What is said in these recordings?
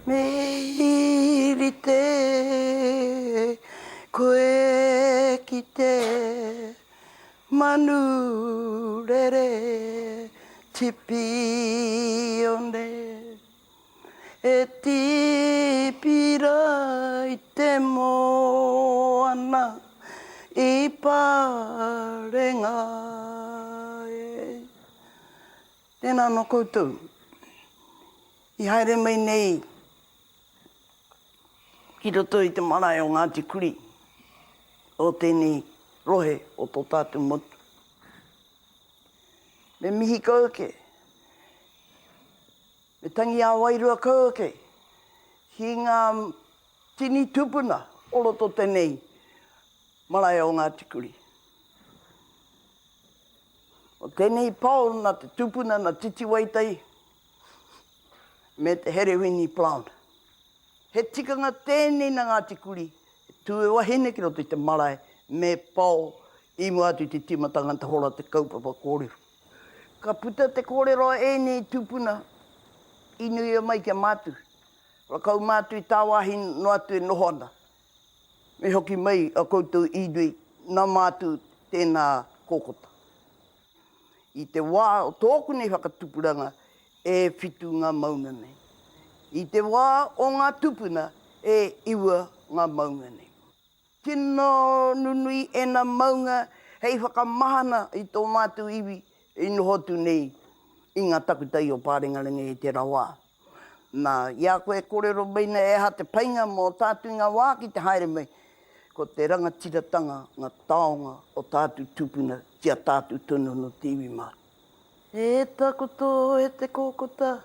Me i rite koe ki te manu rere tipione e tipira i te moana i Parenga e. Tēnā anō koutou. I haere mai nei ki roto i te marae o Ngāti Kuri o tēnei rohe o tō tātou motu. Me mihi kau ake, me tangi ā-wairua kau ake ki ngā tini tūpuna o roto tēnei marae o Ngāti Kuri. O tēnei pao nā te tupuna nā Titiwaitai me te Herewini Plant. He tikanga tēnei nā Ngāti Kuri, he tū e wahine ki roto i te marae me pao i mua atu i te tīmatanga te hora te kaupapa kōrero. Ka puta te kōrero a ēnei tūpuna i nuia mai ki a mātou. Kua kaumātu i tāwāhi noa atu e noho ana. Me hoki mai a koutou inui na mātou tēnā kōkota. I te wā o tōku nei whakatupuranga e whitu ngā maunga nei. I te wā o ngā tupuna e iwa ngā maunga nei. Tino nunui ēnā maunga hei whakamahana i tō mātou iwi i noho atu nei i ngā takutai o Pārengarenga i tērā wā. Nā, i a koe e kōrero mai nei e aha te painga mō tātou i ngā wā ki te haere mai, ko te rangatiratanga, ngā taonga o tātou tūpuna ki a tātou tonu nō te iwi Māori. E takoto e te kōkota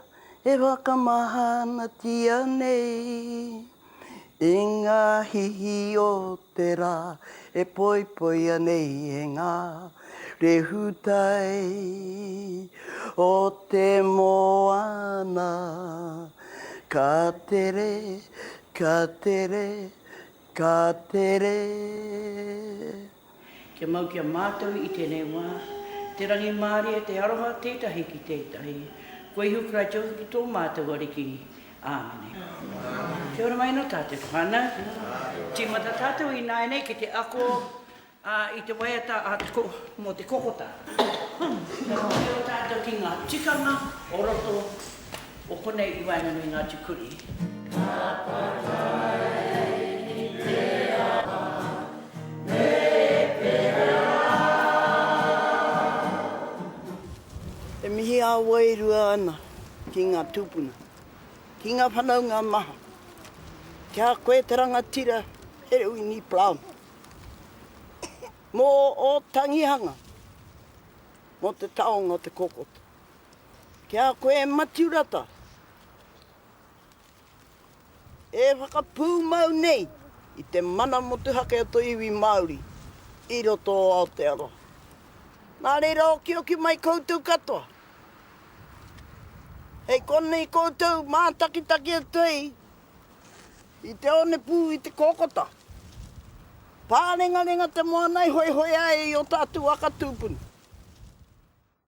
e whakamahanatia nei i ngā hihi o te rā e poipoia nei e ngā rehutai o te moana. Ka tere, ka tere, ka tere. Kia mau ki a mātou i tēnei wā, te rangimārie, te aroha tētahi ki tētahi. Ko Ihu Karaiti hoki tō mātou Ariki. Āmine. Kia ora mai anō tātou te whānau. Tīmata tātou ināianei ki te ako i te waiata a te ko, mō te kokota. Kia mōhio tātou ki ngā tikanga o roto o konei i waenganui i Ngāti Kuri. Ka patai i te awa me pēhea rā? E mihi ā-wairua ana ki ngā tūpuna. Ki ngā whanaunga maha. Ki a koe te rangatira Herewini Brown. Mō ō tangihanga mō te taonga o te kokota. Ki a koe e Matiu Rata e whakapūmau nei i te mana motuhake o te iwi Māori i roto o Aotearoa. Nā reira okioki mai koutou katoa. Hei konei koutou mātakitaki atu ai i te onepū i te kōkota. Pārengarenga te moana i hoehoe ai i ō tātou waka tūpuna.